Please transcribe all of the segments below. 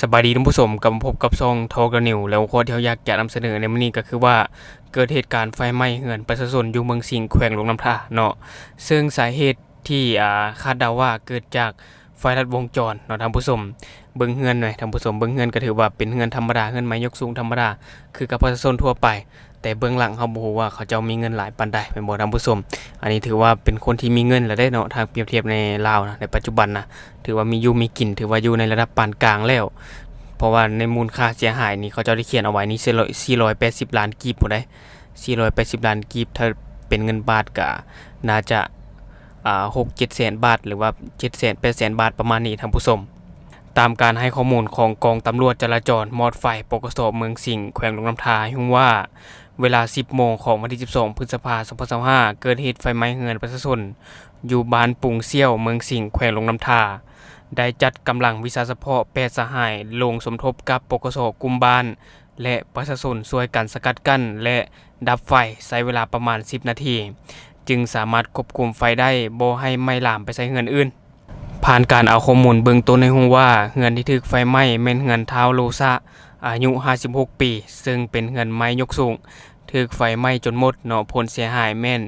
ສະບາຍດີທ່ານຜູ້ຊົມ, ກັບມາພົບກັບຊ່ອງ Talk the News ແລະ ຫົວຂໍ້ທີ່ເຮົາຢາກຈະນຳສະເໜີໃນມື້ນີ້ກໍຄືວ່າ ເກີດເຫດການໄຟໄໝ້ເຮືອນປະຊາຊົນຢູ່ເມືອງສິງ ແຂວງຫຼວງນ້ຳທາເນາະ, ເຊິ່ງສາເຫດທີ່ ອາ ຄາດເດົາວ່າເກີດຈາກໄຟລັດວົງຈອນເນາະທ່ານຜູ້ຊົມ. ເບິ່ງເຮືອນແມທ່ານຜູ້ຊົມ, ເບິ່ງເຮືອນກໍຖືວ່າເປັນເຮືອນທຳມະດາ, ເຮືອນໄມ້ຍົກສູງທຳມະດາ ຄືກັບປະຊາຊົນທົ່ວໄປ. ແຕ່ເບື້ອງຫຼັງເຮົາບໍ່ຮູ້ວ່າເຂົາເຈົ້າມີເງິນຫຼາຍປານໃດ ແມ່ນບໍ່ທ່ານຜູ້ຊົມ? ອັນນີ້ຖືວ່າເປັນຄົນທີ່ມີເງິນແລ້ວເດ້ເນາະ, ຖ້າປຽບທຽບໃນລາວນະ ໃນປັດຈຸບັນນະ ຖືວ່າມີຢູ່ມີກິນ, ຖືວ່າຢູ່ໃນລະດັບປານກາງແລ້ວ, ເພາະວ່າໃນມູນຄ່າເສຍຫາຍນີ້ ເຂົາເຈົ້າໄດ້ຂຽນເອົາໄວ້ນີ້ ສີ່ຮ້ອຍ ສີ່ຮ້ອຍແປດສິບລ້ານກີບພຸ້ນໃດ໋, ສີ່ຮ້ອຍແປດສິບລ້ານກີບ, ຖ້າເປັນເງິນບາດກໍໜ້າຈະ ອາ ຫົກເຈັດແສນບາດ ຫຼືວ່າເຈັດແສນແປດແສນບາດ ປະມານນີ້ທ່ານຜູ້ຊົມ. ຕາມການໃຫ້ຂໍ້ມູນຂອງກອງຕຳຫຼວດຈະລາຈອນມອດໄຟ ປກສ ເມືອງສິງ ແຂວງຫຼວງນ້ຳທາ ໃຫ້ຮູ້ວ່າ ເວລາສິບໂມງຂອງວັນທີສິບສອງ ພຶດສະພາ ສອງພັນຊາວຫ້າ ເກີດເຫດໄຟໄໝ້ເຮືອນປະຊາຊົນຢູ່ບ້ານປຸງສ່ຽວ ເມືອງສິງ ແຂວງຫຼວງນ້ຳທາ, ໄດ້ຈັດກຳລັງວິຊາສະເພາະແປດສະຫາຍ ລົງສົມທົບກັບ ປກສ ກຸ່ມບ້ານ ແລະ ປະຊາຊົນຊ່ວຍກັນສະກັດກັ້ນ ແລະ ດັບໄຟ, ໃຊ້ເວລາປະມານສິບນາທີ ຈຶ່ງສາມາດຄວບຄຸມໄຟໄດ້ ບໍ່ໃຫ້ໄໝ້ລາມໄປໃສ່ເຮືອນອື່ນ. ຜ່ານການເອົາຂໍ້ມູນເບື້ອງຕົ້ນໃຫ້ຮູ້ວ່າ ເຮືອນທີ່ຖືກໄຟໄໝ້ແມ່ນເຮືອນທ້າວໂລຊະ ອາຍຸຫ້າສິບຫົກປີ, ເຊິ່ງເປັນເຮືອນໄມ້ຍົກສູງ, ຖືກໄຟໄໝ້ຈົນໝົດເນາະ. ຜົນເສຍຫາຍແມ່ນ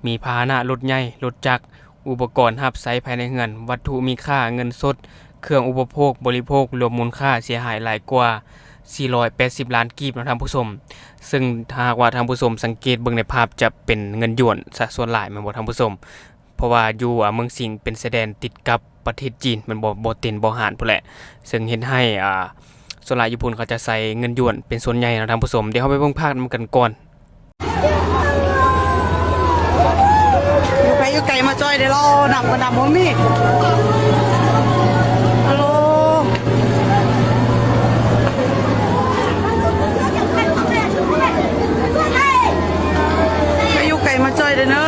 ມີພາຫະນະລົດໃຫຍ່, ລົດຈັກ, ອຸປະກອນຮັບໃຊ້ພາຍໃນເຮືອນ, ວັດຖຸມີຄ່າ, ເງິນສົດ, ເຄື່ອງອຸປະໂພກບໍລິໂພກ ລວມມູນຄ່າເສຍຫາຍຫຼາຍກວ່າສີ່ຮ້ອຍແປດສິບລ້ານກີບເນາະທ່ານຜູ້ຊົມ. ເຊິ່ງຖ້າຫາກວ່າທ່ານຜູ້ຊົມສັງເກດເບິ່ງໃນພາບ ຈະເປັນເງິນຢວນຊະສ່ວນຫຼາຍ ແມ່ນບໍ່ທ່ານຜູ້ຊົມ? ເພາະວ່າຢູ່ ອາ ເມືອງສິງເປັນຊາຍແດນຕິດກັບປະເທດຈີນ ແມ່ນບໍ່? ບໍ່ເຕັນບໍ່ຫານພຸ້ນແຫຼະ, ເຊິ່ງເຮັດໃຫ້ ອາ ສ່ວນຫຼາຍຢູ່ພຸ້ນເຂົາຈະໃຊ້ເງິນຢວນເປັນສ່ວນໃຫຍ່ເນາະທ່ານຜູ້ຊົມ. ດຽວເຮົາໄປເບິ່ງພາບນຳກັນກ່ອນ. ຢູ່ໄກຢູ່ໄກມາຊ່ອຍໄດ້ລະ, ນ້ຳກໍນ້ຳບໍ່ມີ. ອາໂລ ໄກຢູ່ໄກມາຊ່ອຍໄດ້ເນີ,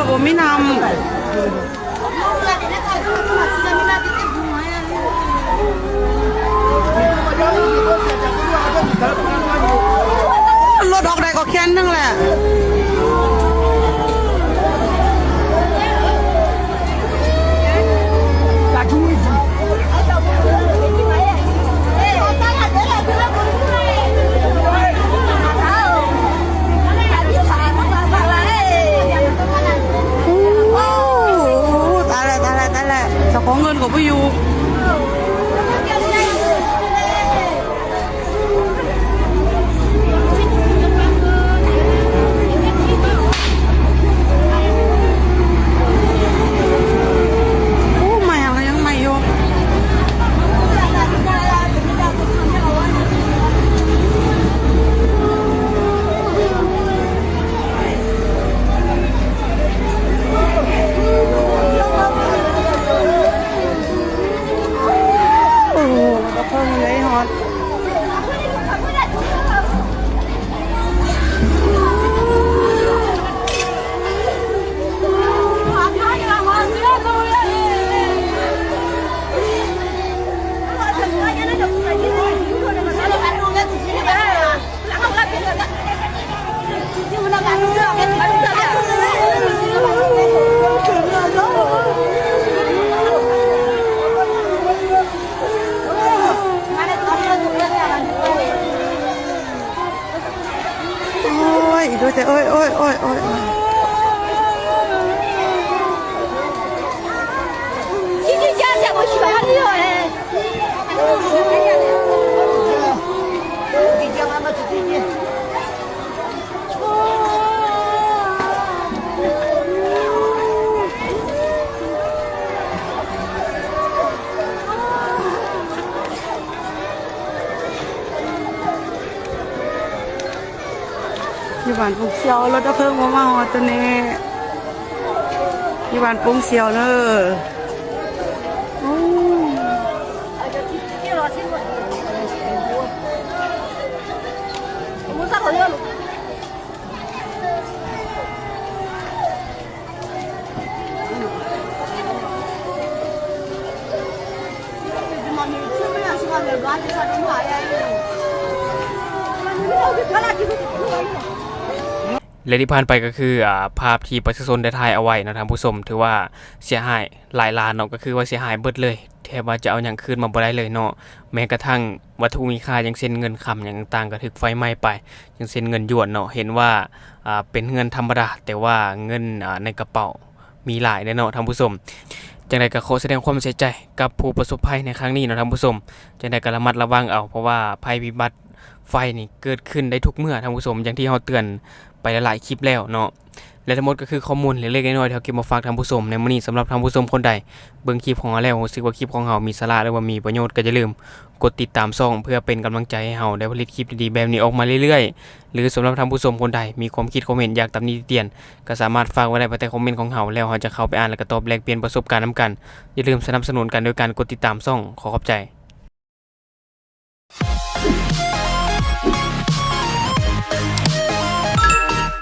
ບໍ່ມີນ້ຳ. ລົດອອກໄດ້ກໍແຄ່ນໜຶ່ງແຫຼະ. ໂອ້ ຕາຍແລ້ວ ຕາຍແລ້ວ ຕາຍແລ້ວ, ເຈົ້າຂອງເງິນກໍບໍ່ຢູ່. ໂອ້ ໃໝ່ ຍັງໃໝ່ຢູ່. ໂອ້ໂຫ ກະເພິ່ງເລີຍຮອດ. ໂອ້ຍ ດູແຕ່ ໂອ້ຍ ໂອ້ຍ ໂອ້ຍ ໂອ້ຍ ໂອ້ຍ. ຢູ່ບ້ານປົງຊຽວ ລົດດັບເພີງບໍ່ມາຮອດຕອນນີ້. ຢູ່ບ້ານປົງຊຽວເດີ. ໂອ້ ເ ແລະທີ່ຜ່ານໄປກໍຄື ອາ ພາບທີ່ປະຊາຊົນໄດ້ຖ່າຍເອົາໄວ້ເນາະທ່ານຜູ້ຊົມ ຖືວ່າເສຍຫາຍຫຼາຍລ້ານເນາະ ກໍຄືວ່າເສຍຫາຍເບິດເລີຍ ແທບວ່າຈະເອົາຫຍັງຄືນມາບໍ່ໄດ້ເລີຍເນາະ ແມ້ກະທັ່ງວັດຖຸມີຄ່າ ຢ່າງເຊັ່ນເງິນຄຳຫຍັງຕ່າງໆ ກໍຖືກໄຟໄໝ້ໄປ ຢ່າງເຊັ່ນເງິນຢວນເນາະ ເຫັນວ່າ ອາ ເປັນເງິນທຳມະດາ ແຕ່ວ່າເງິນ ອາ ໃນກະເປົາມີຫຼາຍເດ້ເນາະທ່ານຜູ້ຊົມ. ຈັ່ງໃດກໍຂໍສະແດງຄວາມເສຍໃຈກັບຜູ້ປະສົບໄພໃນຄັ້ງນີ້ເນາະທ່ານຜູ້ຊົມ ຈັ່ງໃດກໍລະມັດລະວັງເອົາ ເພາະວ່າໄພພິບັດ ໄຟນີ້ເກີດຂຶ້ນໄດ້ທຸກເມື່ອທ່ານຜູ້ຊົມ ຢ່າງທີ່ເຮົາເຕືອນໄປຫຼາຍໆຄລິບແລ້ວເນາະ ແລະທັງໝົດກໍຄືຂໍ້ມູນເລັກໆນ້ອຍໆ ທີ່ເຮົາເກັບມາຝາກທ່ານຜູ້ຊົມໃນມື້ນີ້. ສຳລັບທ່ານຜູ້ຊົມຄົນໃດເບິ່ງຄລິບຂອງເຮົາແລ້ວ ຮູ້ສຶກວ່າຄລິບຂອງເຮົາມີສາລະ ຫຼືວ່າມີປະໂຫຍດ ກໍຢ່າລືມກົດຕິດຕາມຊ່ອງ ເພື່ອເປັນກຳລັງໃຈໃຫ້ເຮົາໄດ້ຜະລິດຄລິບດີໆແບບນີ້ອອກມາເລື້ອຍໆ ຫຼືສຳລັບທ່ານຜູ້ຊົມຄົນໃດມີຄວາມຄິດຄວາມເຫັນ ຢາກຕຳໜິຕິຕຽນ ກໍສາມາດຝາກໄວ້ໄດ້ພາຍໃຕ້ຄອມເມັນຂອງເຮົາ ແລ້ວເຮົາຈະເຂົ້າໄປອ່ານ ແລະກໍຕອບແລກປ່ຽນປະສົບການນຳກັນ. ຢ່າລືມສະໜັບສະໜູນກັນໂດຍການກົດຕິດຕາມຊ່ອງ. ຂໍຂອບໃຈ.